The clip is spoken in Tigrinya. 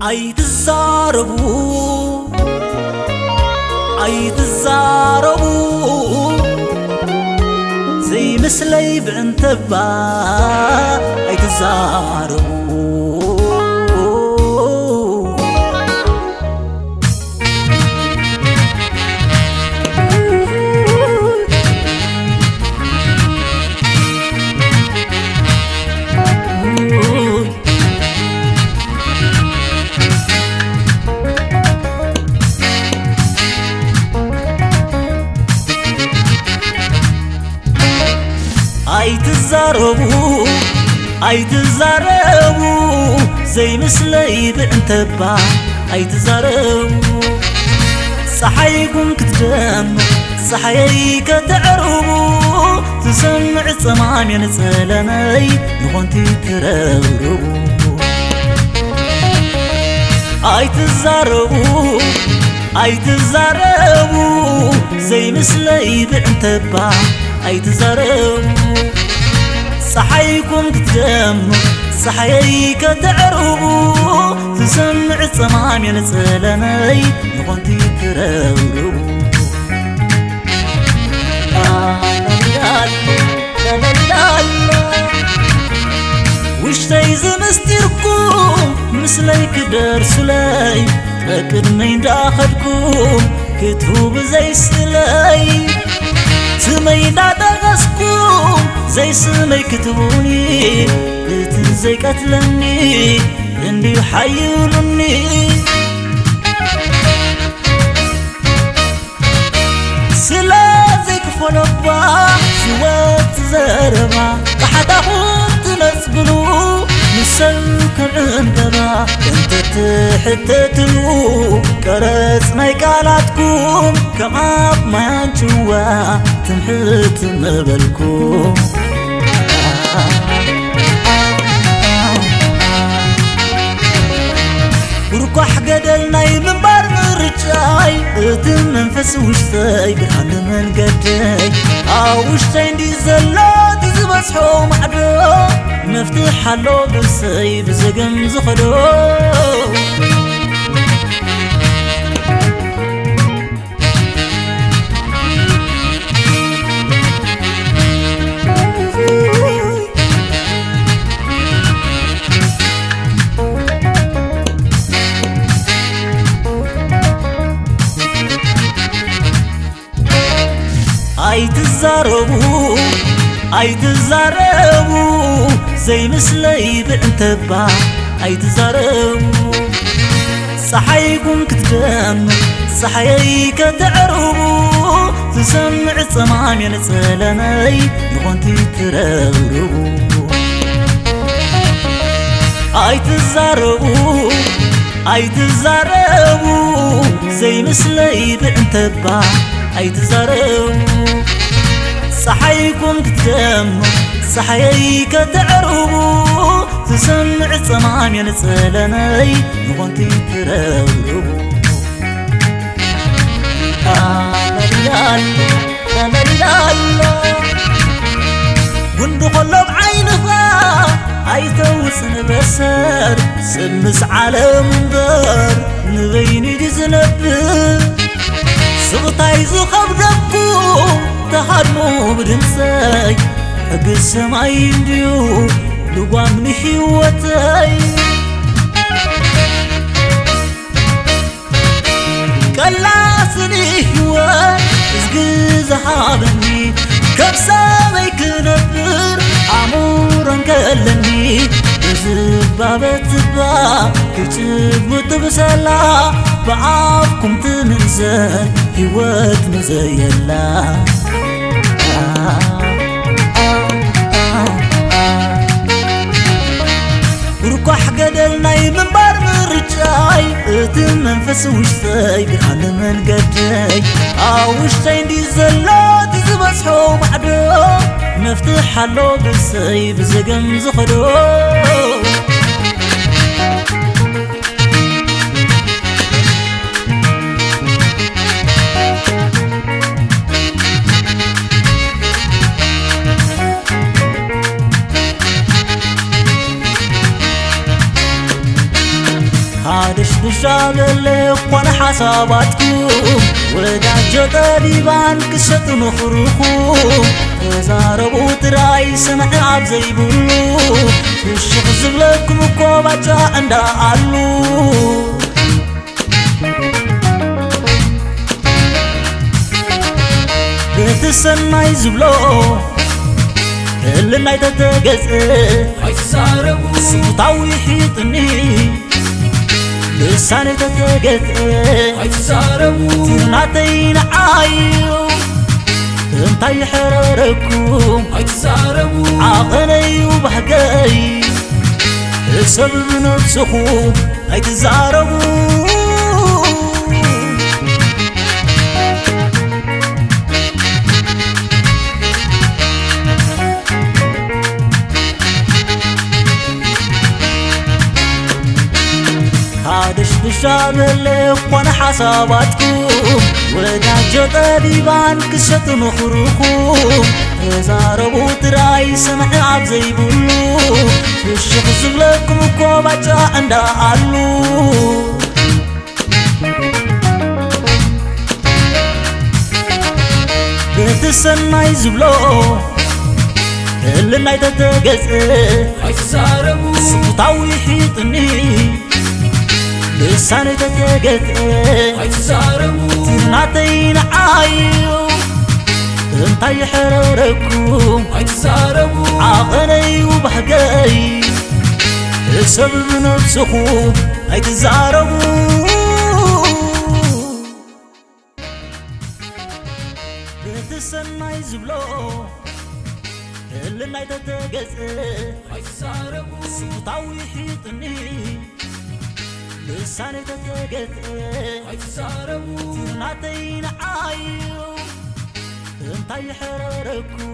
ኣይትዛረቡ ኣይትዛረቡ ዘይምስለይ ብእንተባ ኣይትዛረቡ። ኣይትዛረቡ ኣይትዛረቡ ዘይምስለይ ብእንተባ ኣይትዛረቡ። ፀሓይኩም ክትደምቕ ፀሓየይ ከተዕርቡ ዝሰምዕ ፀማሜን ፀለመይ ንኾንቲ ትረብርቡ። ኣይትዛረቡ ኣይትዛረቡ ዘይምስለይ ብእንተባ ኣይትዛረቡ። ፀሓይኩም ክትደምቕ ፀሓየይ ከተዕርቡ ዝሰምዕ ፀማሜን ፀለመይ ንኾንቲ ትረብርቡ። ውሽተይ ዝምስጢርኩም ምስለይ ክደርሱለይ ቀቅድመይ እንዳኸድኩም ክትህቡ ዘይስእለይ ስመይ እንዳጠቐስኩም ዘይስመይ ክትህቡኒ እቲ ዘይቀትለኒ እንድዩ ሓይሉኒ። ስለ ዘይክፈሎ እባ ዝወጽእ ዘረባ ብሓዳኹም ትነጽግሉ ንሰብ ከም ዕምበባ እንተትሕተትሉ ቀረጽ ናይ ቃላትኩም ከም ኣብ ማይ ኣንጭዋ ትምሕት ምበልኩም። ጉርጓሕ ገደል ናይ ምንባር ምርጫይ እቲ መንፈስ ውሽጠይ ብርሃን መንገደይ ኣብ ውሽጠይ እንዲ ዘሎ እቲ ዝበዝሖ ማዕዶ መፍትሕ ኣሎ ብሰይ ብዘገም ዝኸዶ። ኣይትዛረቡ ኣይትዛረቡ ዘይምስለይ ብእንተባ ኣይትዛረቡ። ፀሓይኩም ክትደምቕ ፀሓየይ ከተዕርቡ ዝሰምዕ ፀማሜን ፀለመይ ንኾንቲ ትረብርቡ። ኣይትዛረቡ ኣይትዛረቡ ዘይምስለይ ብእንተባ ኣይትዛረቡ። ፀሓይኩም ክትደምቕ ፀሓየይ ከተዕርቡ ዝሰምዕ ፀማሜን ፀለመይ ንኾንቲ ትረብርቡ። ተመሊላሎ ተመሊላሎ ጉንዲ ከሎ ብዓይንኻ ኣይተውፅን በሰር ሰብ ምስ ዓለም እምበር ንበይኑ ድዩ ዝነብር? ስቕታይ ዝኸብደኩም ተሃድሙ ብድምፀይ ሕጊ ሰማይ እንድዩ ልጓም ንህይወተይ። ቀላስኒ ህይወት እዝጊ ዝሃበኒ ከም ሰበይ ክነብር ኣእምሮ እንከለኒ ብዝባበ ትባ ክጭብጥ ብሰላ ብኣፍኩም ትምዘን ህይወት ንዘየላ። ጉርጓሕ ገደል ናይ ምንባር ምርጫይ እቲ መንፈስ ውሽጠይ ብርሃን መንገደይ ኣብ ውሽጠይ እንዲ ዘሎ እቲ ዝበዝሖ ማዕዶ መፍትሕ ኣሎ ብሰይ ብዘገም ዝኸዶ። ኣደሽድሻ በለ ኮነ ሓሳባትኩም፣ ወዳጆ ጠቢባን ክሰጡ ምኽርኹም። ተዛረቡ ጥራይ ስምዒ ኣብ ዘይብሉ፣ ፍሽኽ ዝብለኩም እኮ ባጫ እንዳ ኣሉ። በቲ ሰናይ ዝብሎ ህልናይ ተተገጸ ኣይትዛረቡ። ስሙታዊ ሒጥኒ ልሳነይ ተተገጸ ኣይትዛረቡ። ናተይ ንዓዩ እንታይ ይሕረረኩም ኣይትዛረቡ። ዓቐነዩ ባህገይ ሰብ ብነብስኹም ኣይትዛረቡ። ኣደሽድሻ በለ ኮነ ሓሳባትኩም፣ ወዳጆ ጠቢባን ክሰጡ ምኽርኹም። ተዛረቡ ጥራይ ስምዒ ኣብ ዘይብሉ፣ ፍሽኽ ዝብለኩም እኮ ባጫ እንዳ ኣሉ። በቲ ሰናይ ዝብሎ ህልናይ ተተገጸ ኣይትዛረቡ። ስሙታዊ ሒጥኒ ልሳነይ ተተገጸ ኣይትዛረቡ። ናተይ ንዓዩ እንታይ ይሕረረኩም ኣይትዛረቡ። ዓቐነዩ ባህገይ ሰብ ብነብስኹም ኣይትዛረቡ። በቲ ሰናይ ዝብሎ ህልናይ ተተገጸ ኣይትዛረቡ። ስሙታዊ ሒጥኒ ልሳነይ ተተገጸ ኣይትዛረቡ። ናተይ ንዓዩ እንታይ ይሕረረኩም